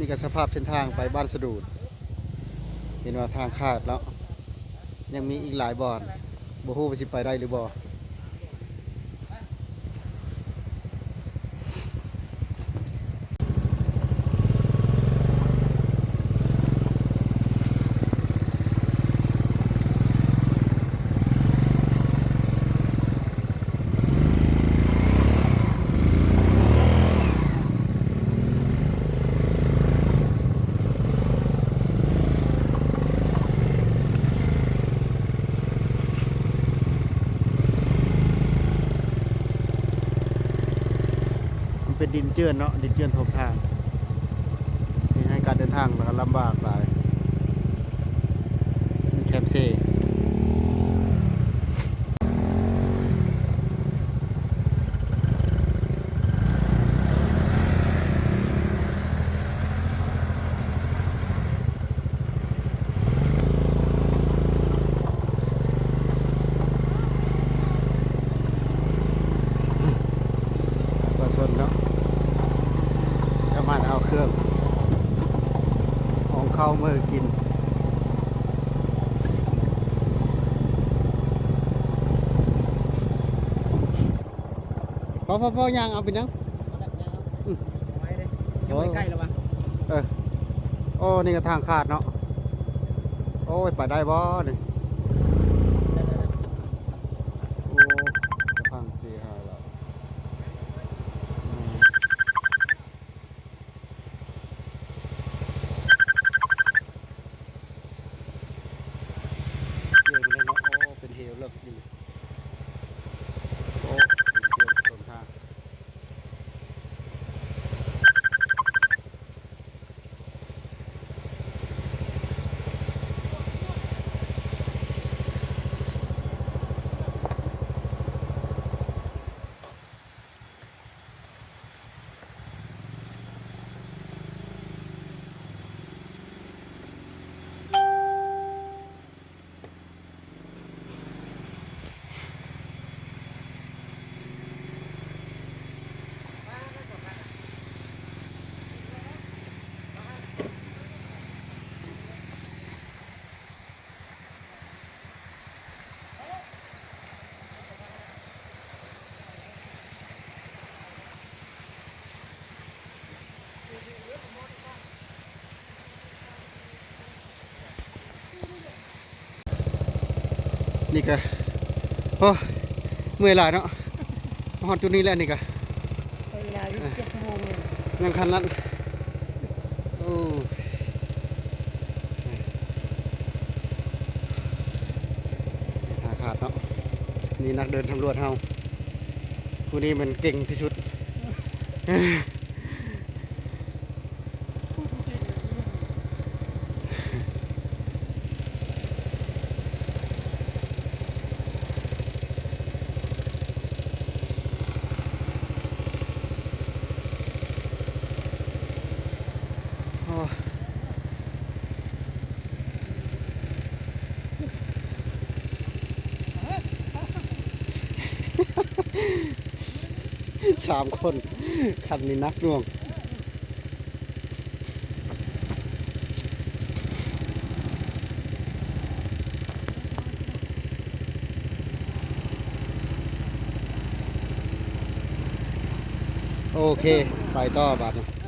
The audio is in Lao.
ນີ້ກໍສະພາບເສັ້ນທາງໄປບ້ານສະດູດ ເຫັນວ່າທາງຂາດເນາະ ຍັງມີອີກຫຼາຍບ່ອນ ບໍ່ຮູ້ວ່າຊິໄປໄດ້ຫຼືບໍ່. ມັນເປັນດິນເຈື່ອນເນາະ ດິນເຈື່ອນຖົມທາງ ເຮັດໃຫ້ການເດີນທາງລຳບາກຫຼາຍ ມັນແຄມເຊ. ປະຊາຊົນເນາະ ຈະມາເອົາເຄື່ອງຂອງເຂົ້າມາກິນ. ພໍໆໆ ຍ່າງເອົາ ເປັນຫຍັງ? ອືມ ຍັງບໍ່ໄດ້ໃກ້ແລ້ວວະ. ເອີ ໂອ້ ນີ້ກໍທາງຂາດເນາະ. ໂອ້ຍ ໄປໄດ້ບໍ່ນີ້? ໂອ້ ທາງສີ່ຫ້າລ້ານ. ອືມ ເກີດມາແລ້ວເນາະ. ໂອ້ ເປັນເຫວເລິກດີ. ໂອ້ ເປັນເຫວເລິກ ເປັນທາງ. ນີ້ກະ ໂອ້ ເມື່ອຍຫຼາຍເນາະ. ມາຮອດຈຸດນີ້ແລ້ວນີ້ກະ ເວລາຢູ່ເຈັດຊົ່ວໂມງແລ້ວ ຍັງຄັນນັ້ນ. ໂອ້ ທາງຂາດເນາະ. ນີ້ນັກເດີນສຳຫຼວດເຮົາ ຜູ້ນີ້ແມ່ນເກັ່ງທີ່ສຸດ. ໂອ້ ສາມຄົນ ຄັນນີ້ໜັກໜ່ວງ. ໂອເຄ ໄປຕໍ່ບາດນີ້.